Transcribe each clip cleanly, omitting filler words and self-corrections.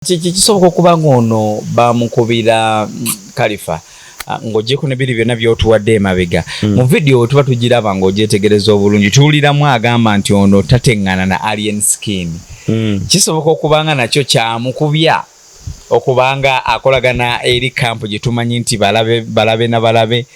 Kisoboka okuba ng'ono bamukubira Kalifa, ng'ogyeko ne biri byonna by'otuwadde emabega. Mu vidiyo tuba tugiraba ng'ogyetegereza obulungi, tuwuliramu agamba nti ono tateŋŋana na Alien Skin. Kisoboka okuba nga nakyo kyamukubya okubanga akolagana eri kampu gye tumanyi nti balabe balabe na balabe.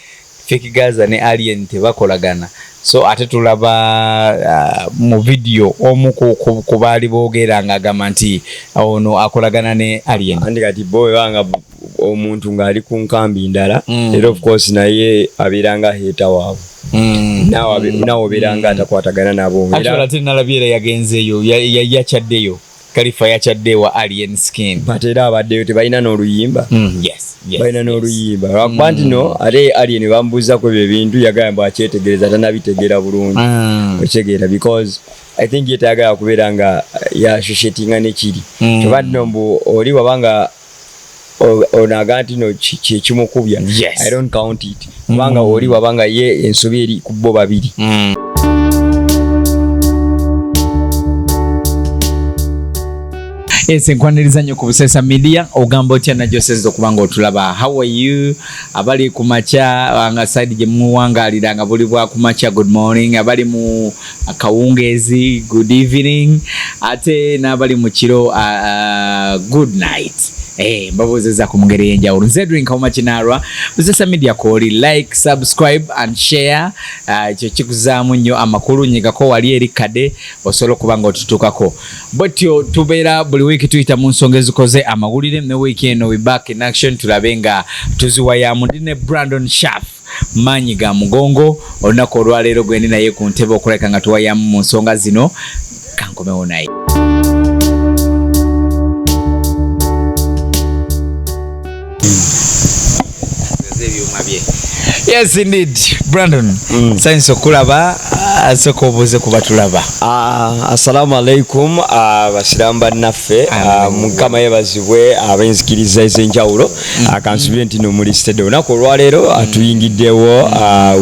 Fik Gaza ne Alien tebakolagana, so ate tulaba mu vidiyo omu ku baali boogera ng'agamba nti ono akolagana ne Alien. Andi kati bo bwebanga omuntu ng'ali ku nkambi ndala, era of course naye abeera nga hater waabwe. Naawe obeera nga atakwatagana nabo. Actually, ate nalabye era yagenzeeyo, yakyaddeyo. Kalifa yakyadde ewa Alien Skin. But era abaddeyo, tebalina n'oluyimba. Yes. Balina n'oluyimba, lwakuba nti no ate Alien bamubuuzaku ebyo ebintu, yagamba mbu akyetegereza, tanabitegeera bulungi. Okitegeera? Because I think ye tayagala kubeera nga yassociatinga nekiri. Kyova nti no mbu oli wabanga ono agamba nti no kyekimukubya, I don't count it, kubanga oli wabanga ye ensobi eri ku bo babiri. Yes, nkwaniriza nnyo ku Buseesa Media. Ogamba otya najoseza okuba nga otulaba? How are you? Abali ku makya nga side gye muwangaalira nga buli bwa ku makya, good morning. Abali mu kawungeezi, good evening. Ate n'abali mu kiro, good night. Mbabuuzizza ku ngeri ey'enjawulo. Nze Edwin Kawuma Kinaalwa, Buseesa Media kwoli. Like, subscribe and share. Ekyo kikuzaamu nnyo amakulu. Nyigako wali eri kade osobola okuba nga otutuukako. Bwetyo tubeera buli wiiki tuyita mu nsonga ezikoze amawulire, ne wiiki eno we back in action, tulabe nga tuziwayamu. Ndi ne Brandon Shaff, maanyi ga mugongo. Olunaku olwaleero gwendi naye ku ntebe okulabika nga tuwayamu mu nsonga zino. Kankomewo naye. Ebyuma bye. Yes indeed, Brandon. Sanyusa okulaba, sooka obuuze kuba tulaba. Assalamu alaikum, basiraamu bannaffe. Mukama yeebazibwe ab'enzikiriza ez'enjawulo. Kansubire nti no muli steady. Olunaku olwaleero tuyingiddewo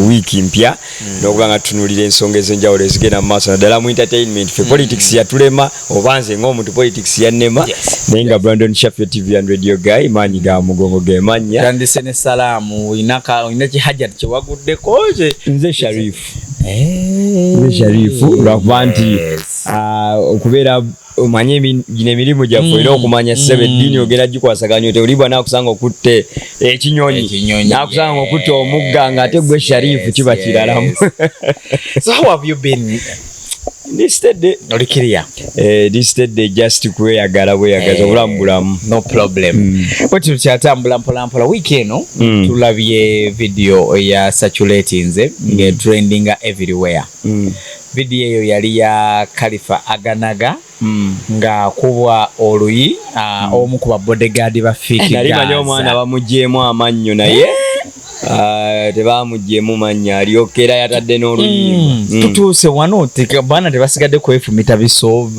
wiiki mpya n'okuba nga tutunuulira ensonga ez'enjawulo ezigenda mu maaso, naddala mu entertainment. Ffe politics yatulema, oba nze ng'omuntu politics yannema, naye nga Brandon Shafi, TV and radio guy, maanyi ga mugongo ge mannya. Tandise ne salaamu. Olina kihajat kyewaguddeko? Nze Sharifu, nze Sharifu, lwakuba nti okubeera omanye gino emirimu gyaffe, olina okumanya ssebe eddiini ogenda gikwasaganya oti olibwa nakusanga okutte ekinyonyi, nakusanga okutte omugga ng'ate gwe Sharifu, kiba kiralamu. So how have you been? Ndi steady. Oli clear? Ndi steady, just kweyagala bweyagaza, obulamu bulamu. No problem. Bwetyo tukyatambula mpola mpola. Wiiki eno tulabye video ya circulatinze ng'etrendinga everywhere. Video eyo yali ya Khalifa Aganaga ng'akubwa oluyi omu ku babodyguard ba Fik. Nali manyi omwana bamugyemu amannyo, naye tebamugyemu mannyo, alyoka era yatadde n'oluyimba. Tutuuse wano baana tebasigadde kwefumita biso,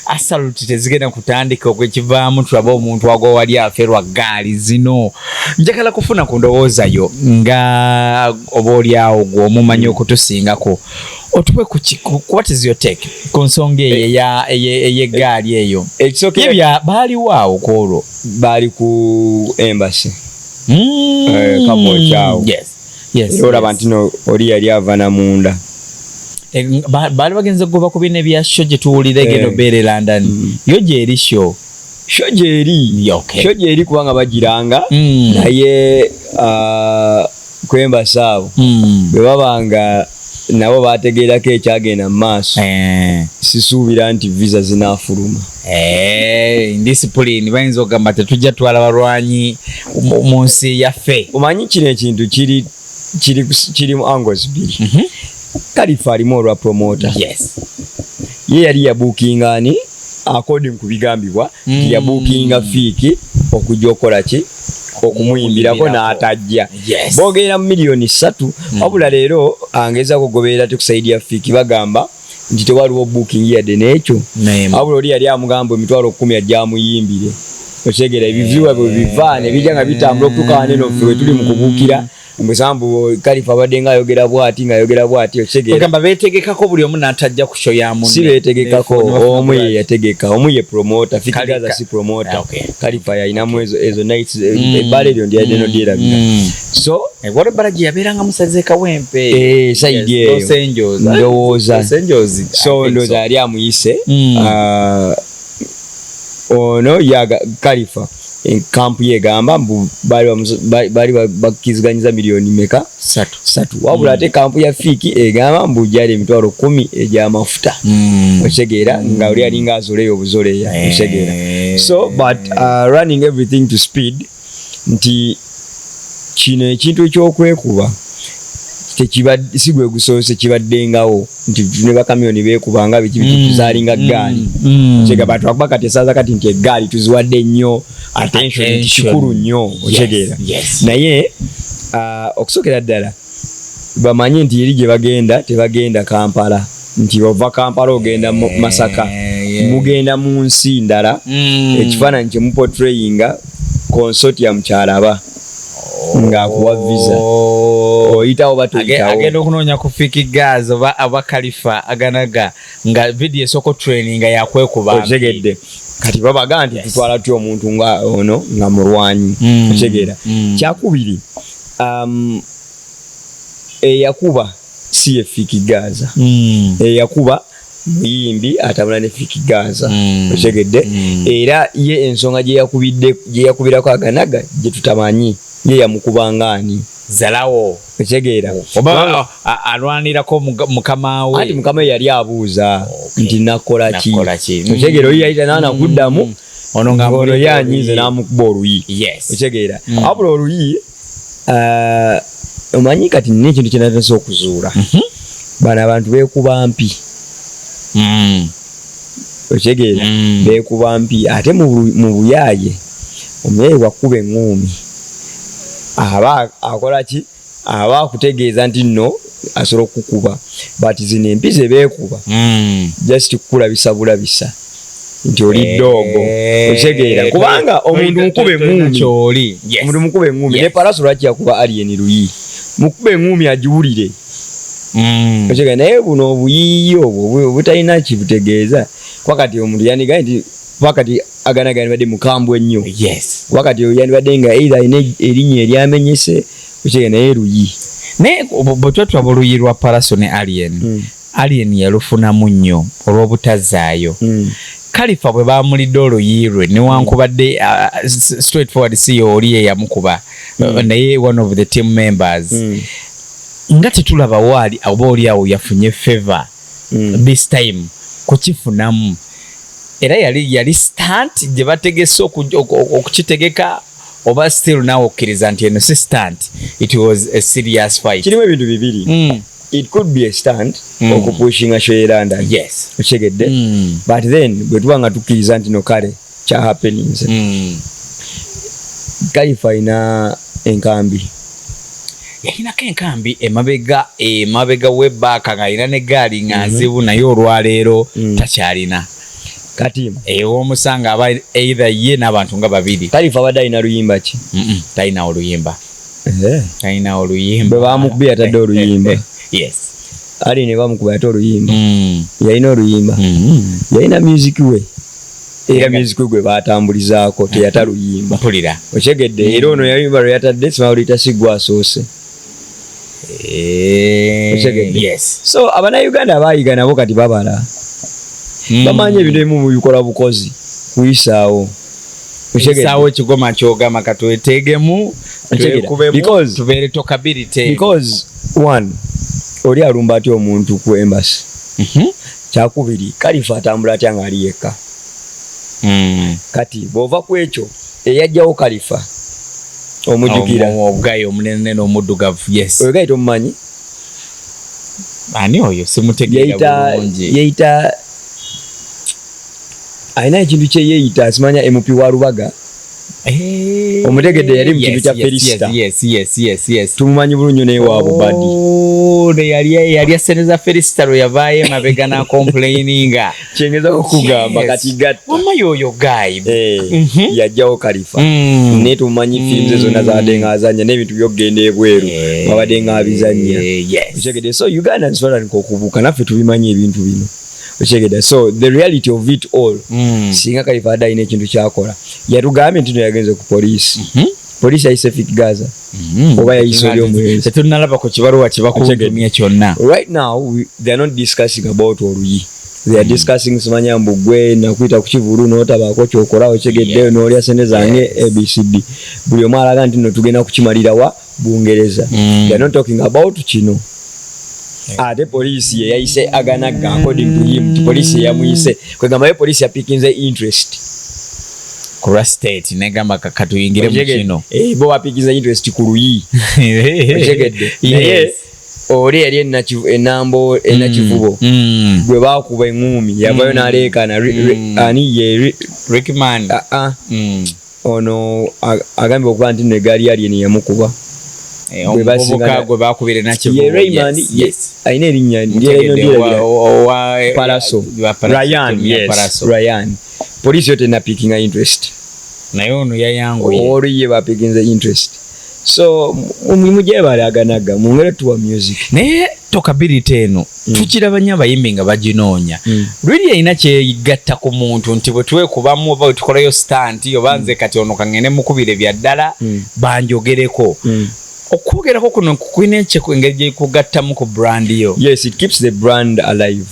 assault tezigenda kutandika okwekivaamu, tulabe omuntu agwa wali aferwa gaali zino. Njagala kufuna ku ndowooza yo nga oba oliawo gwe omumanyi okutusingako, otuwe ku what is your take ku nsonga eyo ey'eggaali eyo? Ekisooka, baaliwo awo ku olwo? Baali ku embassy Kamwokyawo. Yes. Era olaba nti no oli yali ava na munda. Baali bagenze kugoba ku bino ebya show gye tuwulira egenda obeera e London. Yo gyeri show? Show gyeri. Show gyeri kubanga bagiranga, naye ku embassy abo bwe babanga nabo bategeerako ekyagenda mu maaso, sisuubira nti visa zinaafuluma. Indiscipline, bayinza okugamba tetujja twala balwanyi mu nsi yaffe. Omanyi kino ekintu kiri mu angles bbiri. Kalifa alimu olwa promoter. Ye yali yabuukinga ani, according ku bigambibwa nti yabuukinga Fiiki okujja okukola ki, okumuyimbirako, n'atajja. Boogera mu miliyoni 3. Wabula leero angezaako okugoberera te ku side ya Fiiki, bagamba nti tewaliwo booking yadde n'ekyo, wabula oli yali amugamba 100,000 ajja amuyimbire. Okitegeera? Ebiviwa bwe biva ne bijja nga bitambula okutuuka wano eno ffe we tuli mu kubuukira. Mbusambu Kalifa abadde ng'ayogera bw'ati, ng'ayogera bw'ati, okitegeera? Ogamba beetegekako buli omu n'atajja ku show ya munne. Si beetegekako, omu ye yategeka, omu ye promoter. Fik Gaza si promoter. Kalifa yalinamu ezo nights, ebbaala eryo ndyadde nodyerabira. So Waliwo ebbala gye yabeeranga musaze Kawempe. Eh, side eyo. Los Angeles. Ndowooza. Los Angeles, I So think. ndowooza yali amuyise. Ah, ono yaga Kalifa camp yegamba mbu baali bakkiziganyiza miliyoni meka? Satu. 3. Wabula ate camp ya Fik egamba mbu gyali 100,000 egy'amafuta. Okitegeera? Nga oli alinga azoleya obuzoleya. Okitegeera? So but running everything to speed, nti kino ekintu ekyokwekuba si gwe gusoose, kibaddengawo nti ne bakamyoni beekubanga, biki biki, tuzaalinga ggaali. Kyega bantu akuba kati esaaza kati nti eggaali tuziwadde nnyo attention nti Attention. kikulu nnyo, okitegeera? Yes. Naye okusookera ddala bamanye nti eri gye bagenda, tebagenda Kampala nti ova Kampala ogenda mu Masaka. Mugenda mu nsi ndala. Ekifaananyi kyemuportrayinga, consortium kyalaba ng'akuwa visa. Oyitawo batoyitawo. Agenda okunoonya ku Fik Gaza oba Kalifa Aganaga nga video esooka training yakwekuba. Okitegedde? Kati babaga nti tutwala tutya omuntu nga ono nga mulwanyi? Okitegeera? Kyakubiri, eyakuba si ye Fik Gaza. Eyakuba muyimbi atambula ne Fik Gaza. Okitegedde? Era ye ensonga gye yakubirako Aganaga gye tutamanyi, ye yamukubanga ani? Zalawo. Okitegeera? Oba alwanirako mukama we. Anti mukama we yali abuuza nti nakola ki? Nakola ki? Okitegeera? Oyo yayita naanakuddamu. Ono nga ono amulidde yanyiize oluyi. N'amukuba oluyi. Okitegeera? Wabula oluyi, omanyi kati nina ekintu kyenatandise okuzuula. Bano abantu beekuba mpi. Okitegeera? Beekuba mpi, ate mu buyaaye omuyaye bwakuba eŋŋuumi aba akola ki? Aba akutegeeza nti nno asobola okukuba, but zino empi ze beekuba just kukulabisa bulabisa nti oli doogo. Okitegeera? Kubanga omuntu mukuba eŋŋuumi, Kyoli. omuntu mukuba eŋŋuumi. Ne Palaso lwaki yakuba Alien Luyi? Mukuba eŋŋuumi agiwulire. Okitegeera? Naye buno obuyiiyi obwo obutalina kibutegeeza, kuba kati omuntu yandigaye nti, kuba kati Aganaga yandibadde mukambwe nnyo. Kuba kati yandibadde nga either alina erinnya eryamenyese. Okitegeera? Naye Luyi. Naye bwe tuba tulaba oluyi lwa Palaso ne Alien, Alien yalufunamu nnyo olw'obutazzaayo. Kalifa bwe bamulidde oluyi lwe, newankubadde straight forward si oli ye yamukuba, naye one of the team members, nga tetulaba waali oba oli awo yafunye favor this time kukifunamu. Era yali stunt gye bategese okukitegeka, oba still naawe okkiriza nti eno si stunt, it was a serious fight? Kirimu ebintu bibiri. It could be a stunt okupushinga show ye London. Okitegedde? But then bwe tuba nga tukkiriza nti no kale kya happenings, Kalifa alina enkambi. Yalinako enkambi emabega webaaka ng'alina negaali nga nzibu, naye olwaleero takyalina. Kati Ew'omusanga aba either ye n'abantu nga babiri. Kalifa abadde alina luyimba ki? Talina oluyimba. Talina oluyimba. Bwe bamukubye yatadde oluyimba. Ali ne bamukuba yate oluyimba. Yalina oluyimba. Yalina music we, era music we gwe batambulizaako, teyata luyimba. Mpulira. Okyegedde? Era ono yayimba lwe yatadde simawulita si gwe asoose. Okyegedde? Yes. So abannayuganda abayiga nabo kati babala. Bamanyi ebintu ebimu mubikola bukozi kuyisaawo. Okyegedde? Esaawo ekigoma kyogamba katwetegemu. Okyegedde? Twekubemu, tubeere talkability. Because one, oli alumba atya omuntu ku embassy? Kyakubiri, Kalifa atambula atya ng'ali yekka? Kati bw'ova ku ekyo, eyajjawo Kalifa omujjukira? Obugayi omunene n'omuddugavu, yes. Oyo gayi tomumanyi? Ani oyo? Simutegeera bulungi. Yeyita, alina ekintu kye yeeyita, simanya MP wa Lubaga. Omutegedde yali mu kintu kya Felista. Yes. Tumumanyi bulungi naye wa bubadi. Oh, ne yali sente za Felista lwe yavaayo emabega n'acomplaininga. Kyengeza okugamba kati gatta. Wamma y'oyo guy. Yajjawo Kalifa. Naye tumumanyi firimu ze zonna zabadde ng'azannya n'ebintu by'okugenda ebweru babadde ng'abizannya. Okitegedde? So Ugandans batandika okubuuka, naffe tubimanyi ebintu bino. Okitegedde? So the reality of it all, singa Kalifa adde alina ekintu kyakola, yatugambye nti no yagenze ku poliisi. Poliisi yayise Fik Gaza oba yayise oli omulenzi? Tetunnalaba ku kibaluwa kibakuntumye kyonna. Right now they are not discussing about oluyi, they are discussing simanya mbu gwe nakuyita ku kivulu n'otabaako kyokola, okitegedde, n'olya sente zange, ABCD. Buli omu alaga nti no tugenda kukimalira wa Bungereza. They are not talking about kino. Ate poliisi ye yayise Aganaga, according to him, nti poliisi yeyamuyise. Kwegamba ye poliisi yapikinze interest ku lwa state negamba katuyingire mu kino. Eh, bo bapikinze interest ku luyi, okitegedde? Naye oli yali enambo enakivubo gwe bakuba eŋŋumi yavayo n'aleekaana. Ani ye? Rickman. Ah, ah. Ono agambye okuba nti nno egaali yali eno yamukuba. Eh, Gwe omuvubuka gwe bakubira Nakivubo. Ye Rayman. Alina erinnya Ntegedde, ndyerabira. Palaso. Ryan, yes. Palaso. Ryan, poliisi yo tenapikinga interest. Naye ono yayanguye. Oli ye bapikinze interest, so mujebale Aganaga mungere tuwa music. Naye talkability eno tukiraba nnyo abayimbi nga baginoonya. Lwiri erina kyegatta ku muntu nti bwe twekubamu oba bwe tukolayo stunt oba nze kati ono kaŋŋende mukubire bya ddala banjogereko. Okwogerako kuno kulina engeri gyekugattamu ku brand yo? Yes, it keeps the brand alive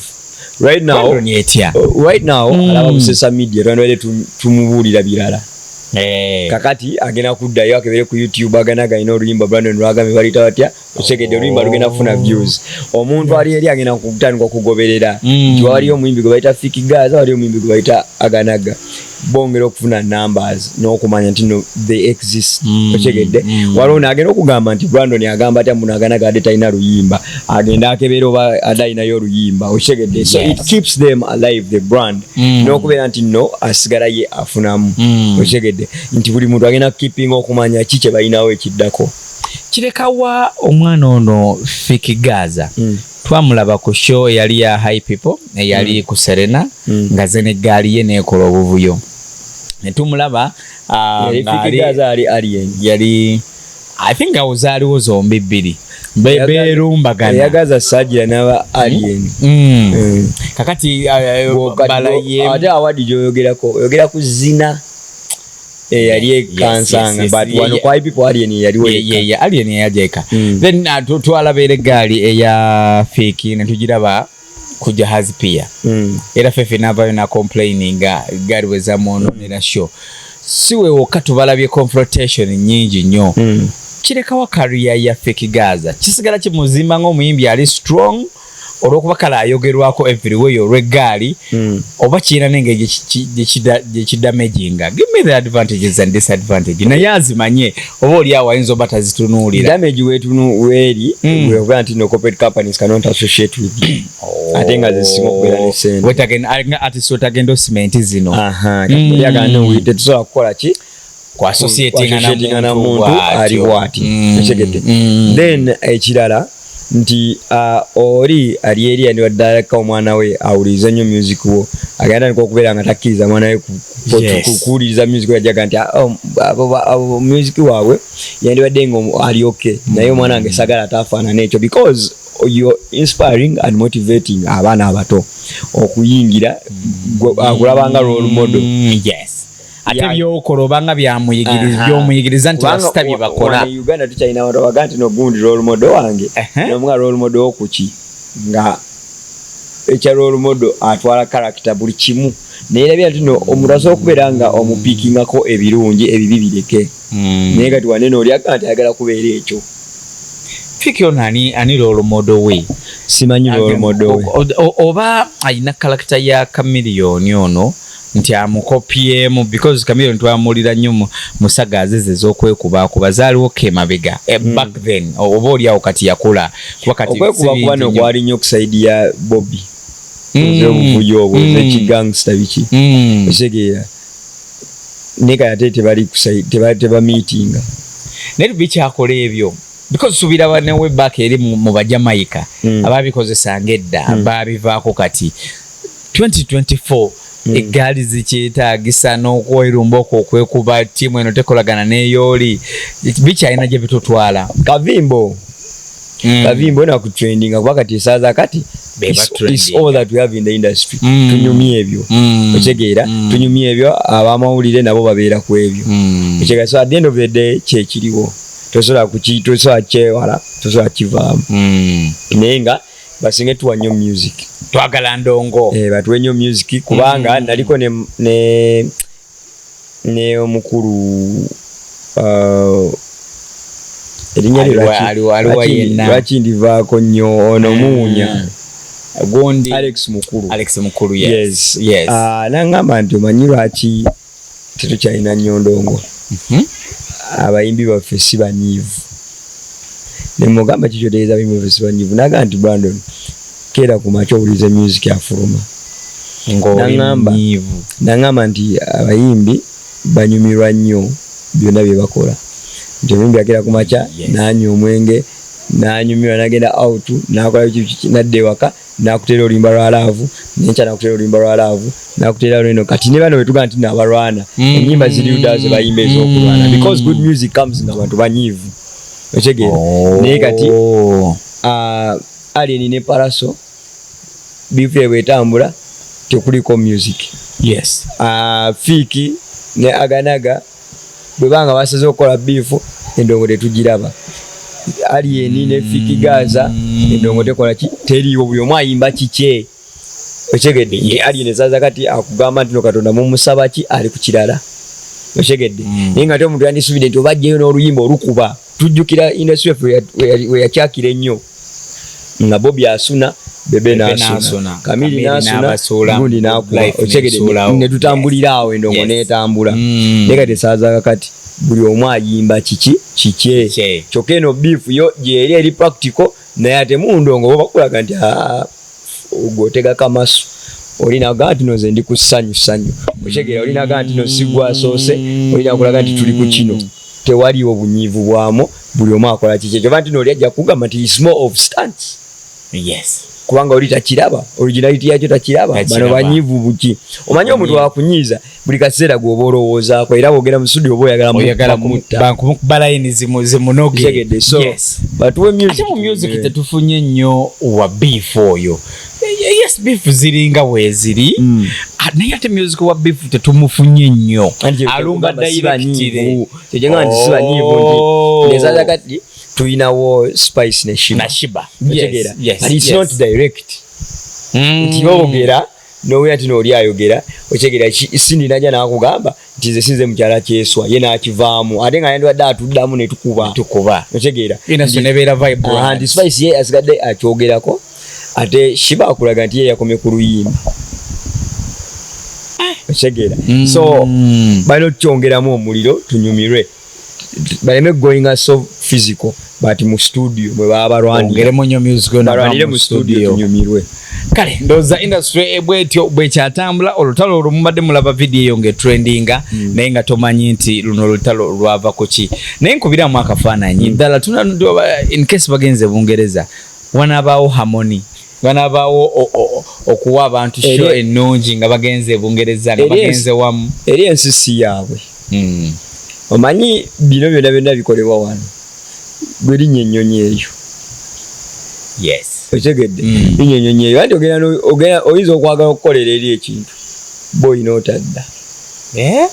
right now. Brandon etya? Right now alaba busesa media, twandibadde tumubuulira birala. Kakati agenda kuddayo akebere ku YouTube, Aganaga alina oluyimba Brandon lwagambye balita batya, okitegedde? Oluyimba lugenda kufuna views. Omuntu ali eri agenda kutandika okugoberera nti waliyo omuyimbi gwe bayita Fik Gaza, waliyo omuyimbi gwe bayita Aganaga, bongera okufuna numbers n'okumanya nti no, they exist. Okitegedde? Waliwo naagenda okugamba nti Brandon agamba atya muno Aganaga adde talina luyimba, agenda akebera oba adde alinayo oluyimba, okitegedde? So it keeps them alive, the brand, n'okubeera nti no asigala ye afunamu. Okitegedde nti buli muntu agenda kukeepinga okumanya ki kye balinawo ekiddako. Kirekawa omwana ono Fik Gaza? Twamulaba ku show eyali ya High People eyali ku Serena nga ze neggaali ye neekola obuvuyo netumulaba. Yali nga Fik Gaza ali alien? Yali, I think awo zaaliwo zombi bbiri. Beerumbagana. Eyagaza Sagira n'aba alien. Kakati Bw'okati balaye ate awadi gyoyogerako, oyogera ku zina eyali ekansanga, but wano kwa people alien yaliwo yekka. Yeah, alien eyajeka. Then twalaba era eggaali eya Fik netugiraba ku Jahazi Pier. Era Fefe navayo nacomplaininga eggaali bwe zamwononera show. Si we wokka, tubalabye confrontation nyingi nnyo. Kirekawa career ya Fik Gaza? Kisigala kimuzimba ng'omuyimbi ali strong olw'okuba kale ayogerwako everywhere olw'eggaali, oba kirina n'engeri gyekidamaginga? Give me the advantages and disadvantage, naye azimanye oba oli awo ayinza oba tazitunuulira. Damage wetunu weeri wekuba nti no corporate companies cannot associate with you, ate nga zesinga okubeera ne sente. Nga artist wetagenda endorsement zino. Aha, kati oli agamba nti tetusobola kukola ki? Kuassociatinga Kuassociatinga na muntu ali bw'ati. Okitegedde? Then ekirala nti oli ali eri yandibadde aleka omwana we awulirize nnyo music wo, agenda tandika okubeera nga takkiriza mwana we kuwuliriza music we. Yajaga nti, "Ah, oh, abo music waabwe yandibadde nga ali okay, naye omwana wange sagala ataafaanana ekyo," because you're inspiring and motivating abaana abato okuyingira akulaba nga role model. Yes, ate byokola obanga byomuyigiriza nti Kubanga basita bye bakola. Wano e Uganda tukyalina abantu abaga nti nogundi role model wange. Nomuga role model okuki nga ekya role model atwala character buli kimu, naye erabira nti no omuntu asobola okubeera nga omupikingako ebirungi, ebibi bireke. Naye kati wanene oli aga nti ayagala kubeera ekyo. Fik ono ani role model we? Simanyi role model we. Oba alina character ya Chameleone ono nti amukopyemu, because Chameleone twamulira nnyo mu saga ze ez'okwekubakuba zaaliwo ke mabega, back then, oba oli awo kati yakula kuba kati si Okwekuba kuba bingi no nnyo. kwali nnyo ku side ya Bobby, ez'obuvuyo obwo, ez'ekigangsta biki. Okitegeera? Naye kati ate tebali tebamiitinga. Naye bikyakola ebyo because subira newe back eri mu Bajamaika ababikozesanga edda babivaako. Kati 2024 eggaali zikyetaagisa n'okwerumba okwo okwekuba, ttiimu eno tekolagana n'eyooli, bikyalina gye bitutwala? Kavimbo. Kavimbo nakutrendinga kuba kati esaaza kati it's all that we have in the industry. Tunyumye ebyo. Okitegeera? Tunyumye ebyo, abamawulire nabo babeera ku ebyo. Okitegeera? So at the end of the day kyekiriwo, tosobola tosobola kyewala, tosobola kivaamu. Naye nga basinge tuwa nnyo music. Twagala ndongo. Eh, batuwe nnyo music kubanga naliko ne omukulu, erinnya lye lwaki ndivaako nnyo, ono muwunya. Gundi. Alex Mukulu. Alex Mukulu, yes. Yes. Nangamba nti omanyi lwaki tetukyalina nnyo ndongo? Abayimbi baffe si banyiivu. Nemugamba, kikyotegeeza abayimbi baffe si banyiivu? Naga nti, "Brandon, keera ku makya owulize music afuluma." Nangamba nti abayimbi banyumirwa nnyo byonna bye bakola, nti omuyimbi akeera ku makya nanywa omwenge, nanyumirwa, nagenda out, nakola biki, nadda ewaka nakutera oluyimba lwa love, nenkya nakutera oluyimba lwa love, nakutera lweno. Kati ne bano betugaa nti nabalwana, enyimba ziri ddala zebayimba ez'okulwana because good music comes nga abantu banyiivu, okitegeera? Naye kati Alien ne Pallaso beef bwetambula tekuliko music. Fik ne Aganaga bwe banga basaze okukola beef, endongo tetugiraba. Alien ne Fik Gaza, endongo tekola ki, teriiwo, buli omu ayimba kikye, okyegedde? Nti Alien esaza kati akugamba nti no Katonda mumusaba ki, ali ku kirala, okyegedde? Naye nga ate omuntu yandisuubidde nti obajjayo n'oluyimba olukuba. Tujjukira industry yaffe we yakyakira ennyo nga Bobi asuna, Bebe nasuna, Kamili nasuna, gundi nakuba, okyegedde? Ne tutambulira awo, endongo netambula. Naye kati esaaza kati buli omu ayimba kiki kikye. Kyokka eno beef yo gyeri eri practical, naye ate mundongo bo bakulaga nti gwe kamasu, olinaga nti noze ndi ku ssanyu ssanyu, okitegeera? Olinaga nti no sigwasoose, olina kulaga nti tuli ku kino, tewaliwo bunyiivu bwamu, buli omu akola kiki. Kyova nti nooli ajja kugamba nti is more of stunts. Kubanga oli takiraba, originality yakyo takiraba. Bano banyiivu buki? Omanyi omuntu wakunyiiza buli kaseera gwoba olowoozaako, era bwogera mu studio oba oyagala. Balayini zimunoge. So batuwe music. Ate mu music tetufunye nnyo wa beef oyo. Yes, beef ziringa weeziri. Naye ate music wa beef tetumufunye nnyo alumba directly. Kyekyenga nti si banyiivu, nti nezaza kati tulinawo Spice ne Sheebah. Na Sheebah. Yes, it's not direct nti boogera nowera nti nooli ayogera, okyegera? Cindy najja nakugamba nti nze sinze mukyala kyeswa, ye nakivaamu, ate nga yandibadde atuddamu netukuba. Tukuba. Okyegera nti Spice ye asigadde akyogerako, ate Sheebah akulaga nti ye yakomye ku luyimba, okitegeera? So balina okukyongeramu omuliro tunyumirwe, baleme going so physical, but mu studio mwe baba balwanire, mu studio tunyumirwe. Kale ndowooza industry bwetyo bwekyatambula. Olutalo olwo mubadde mulaba vidiyo eyo ng'etrendinga, naye nga tomanyi nti luno olutalo lwava ku ki. Naye nkubiramu akafaananyi ddala, in case bagenze Bungereza, wanaabaawo harmony, wanaabaawo okuwa abantu show ennungi nga bagenze e Bungereza, nga bagenze wamu? Eri ensi si yaabwe. Omanyi bino byonna byonna bikolebwa wano, gwe linnya ennyonyi eyo. Okitegedde? Linnya ennyonyi eyo, anti ogenda oyinza okwagala okukolera eri ekintu bo olina otadda. Eh?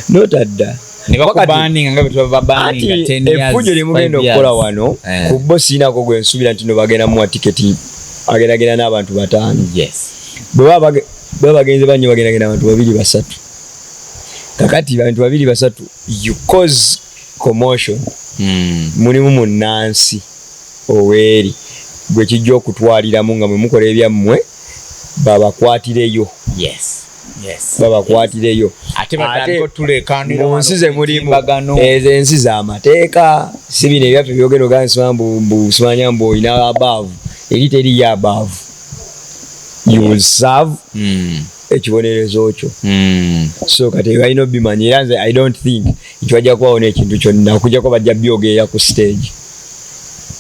Notadda. Ne bakubaninga nga bwe Anti effujjo lyemugenda okukola wano eh. ku bo siinako gwe nsuubira nti no bagenda muwa tiketi agendagenda n'abantu bataano. Bwe baba bagenze bannyo, bagendagenda abantu babiri basatu. Kakati bantu babiri basatu, you cause commotion. Mulimu munnansi oweeri gwe kijja okutwaliramu nga mwe mukola ebyammwe, babakwatireyo. Babakwatireyo. Ate batandika otulekanira. Mu nsi ze mulimu ezo ensi z'amateeka, si bino ebyaffe byogera ogaa mbu simanya mbu olina abaavu, eri teriyo abaavu, you will serve. Ekibonerezo kyo. So kati balina obimanya, era nze I don't think nti bajja kubawo n'ekintu kyonna okujjako bajja byogerera ku stage,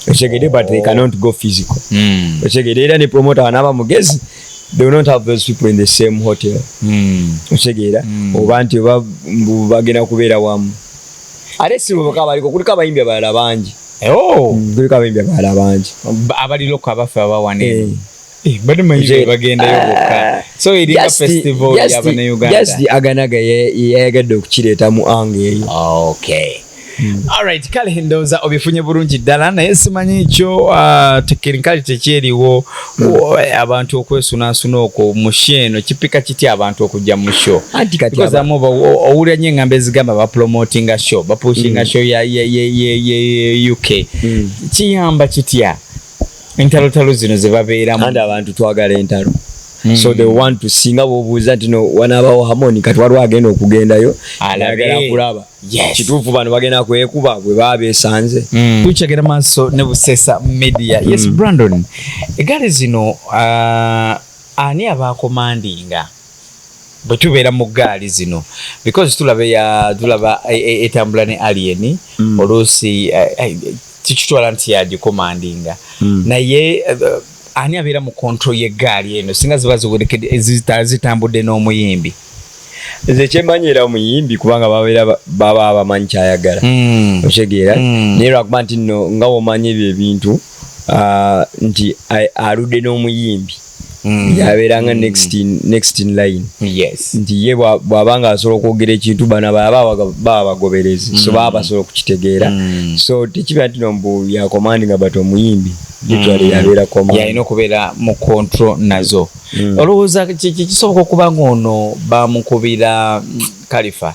okitegedde? But they cannot go physical. Okitegedde? Era ne promoter wanaaba mugezi, they will not have those people in the same hotel. Okitegeera? Oba nti oba mbu bagenda kubeera wamu, ate si bwebaka baliko, kuliko abayimbi abalala bangi. Oh. Kuliko abayimbi abalala bangi. Abali local abaffe abawana. Eh. Bali manyi bagendayo bokka, so eringa festival y'Abannayuganda. Just Aganaga yayagadde okukireeta mu angle eyo. Okay. Alright, kale ndowooza obifunye bulungi ddala, naye simanyi kyo technically tekyeriwo abantu okwesunaasuna okwo mu show eno kipika kitya abantu okujja mu show? Anti kati Because amu owulira nnyo eŋŋambo ezigamba bapromotinga show, bapushinga show ya UK. Kiyamba kitya entalotalo zino ze babeeramu? Kandi abantu twagala entalo. So they want to, singa bwobuuza nti no wanaabawo harmony, kati waliwo agenda okugendayo Alabe. ayagala kulaba kituufu bano bagenda kwekuba bwe baba besanze. Tukyagenda maaso ne Busesa Media. Yes, Brandon, egaali zino ani abacommandinga bwe tubeera mu gaali zino? Because tulaba tulaba etambula ne Alien, oluusi tikitwala nti yagicommandinga, naye ani abeera mu control y'eggaali eno singa ziba ziwerekedde zitambudde n'omuyimbi? Nze kyemmanyi, era omuyimbi, kubanga babeera baba bamanyi kyayagala. Okitegeera? Naye lwakuba nti nno nga womanyi ebyo ebintu, nti aludde n'omuyimbi, yabeeranga next in line. Nti ye bw'aba nga asobola okwogera ekintu, bano baba baba bagoberezi, so baba basobola okukitegeera. So tekiba nti no mbu yacommandinga, but omuyimbi literally yabeera command. Yalina okubeera mu control nazo. Olowooza kisoboka okuba nga ono bamukubira Kalifa,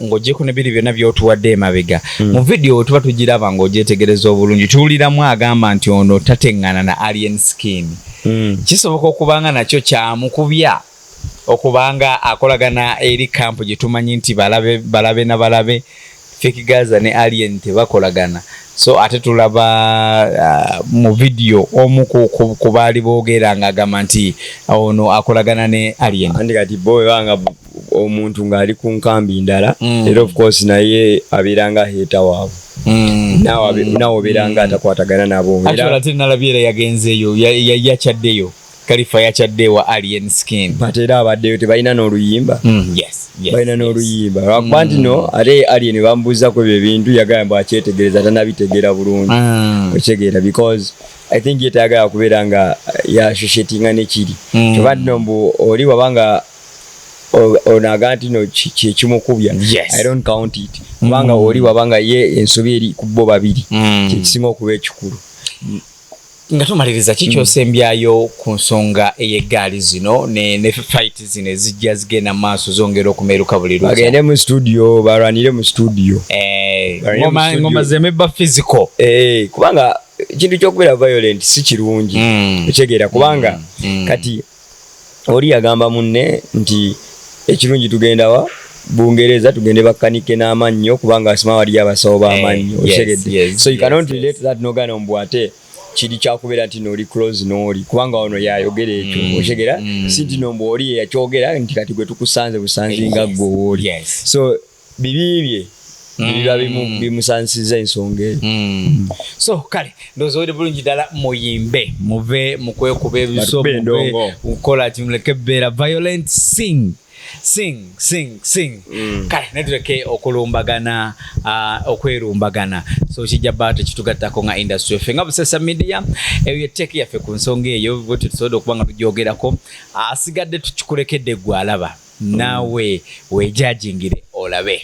ng'oggyeko ne biri byonna by'otuwadde emabega mu vidiyo we tuba tugiraba, ng'ogyetegereza obulungi, tuwuliramu agamba nti ono tateŋŋana na Alien Skin. Kisoboka okuba nga nakyo kyamukubya okubanga akolagana eri camp gye tumanyi nti balabe balabe na balabe, Fik Gaza ne Alien tebakolagana. So ate tulaba mu vidiyo omu ku baali boogera ng'agamba nti ono akolagana ne Alien. Anti kati bo bwebanga omuntu ng'ali ku nkambi ndala, era of course naye abeera nga hater waabwe. Naawe obeera nga atakwatagana nabo. Actually, ate nalabye era yagenzeeyo, yakyaddeyo, Kalifa yakyadde wa Alien Skin. But era abaddeyo, tebalina n'oluyimba. Yes, balina n'oluyimba, lwakuba nti no ate Alien bamubuuzaku ebyo ebintu, yagamba mbu akyetegereza, tanabitegeera bulungi. Okitegeera? Because I think ye tayagala kubeera nga yassociatinga nekiri. Kyoba nti no mbu oli wabanga ono agamba nti no kyekimukubya, I don't count it, kubanga oli wabanga ye ensobi eri ku bo babiri, kyekisinga okuba ekikulu. Nga tumaliriza, kikyosembyayo ku nsonga ey'eggaali zino ne fight zino ezijja zigenda mu maaso zongera okumeruka buli lukya? Bagende mu studio, balwanire mu studio. Eh, Balwanire mu studio. Ngoma zemebba physical. Eh, kubanga ekintu ky'okubeera violent si kirungi. Okitegeera? Kubanga kati oli yagamba munne nti ekirungi tugenda wa Bungereza, tugende bakkanike n'amannyo, kubanga asima waliyo abasawo b'amannyo. Okitegedde? Yes, So you cannot relate that nogana mbu ate kiri kyakubeera nti nooli close n'oli, kubanga ono yayogera ekyo. Okitegeera? Si nti no mbu oli yeyakyogera nti kati gwe tukusanze busanzi nga gwe wooli. So bibi bye biba bimusansiza ensonga eyo. So kale ndowooza oli bulungi ddala, muyimbe, muve mu kwekuba ebiso, Batube muve endongo. kukola ki, muleke beera violent. Sing, sing, sing, sing. Kale netuleke okulumbagana, okwerumbagana. So kijja bba tekitugattako nga industry ffe nga Busesa Media. Eyo yetteeka yaffe ku nsonga eyo bwe tusobodde okuba nga tugyogerako. Asigadde tukikulekedde gwe alaba, naawe weejajingire olabe.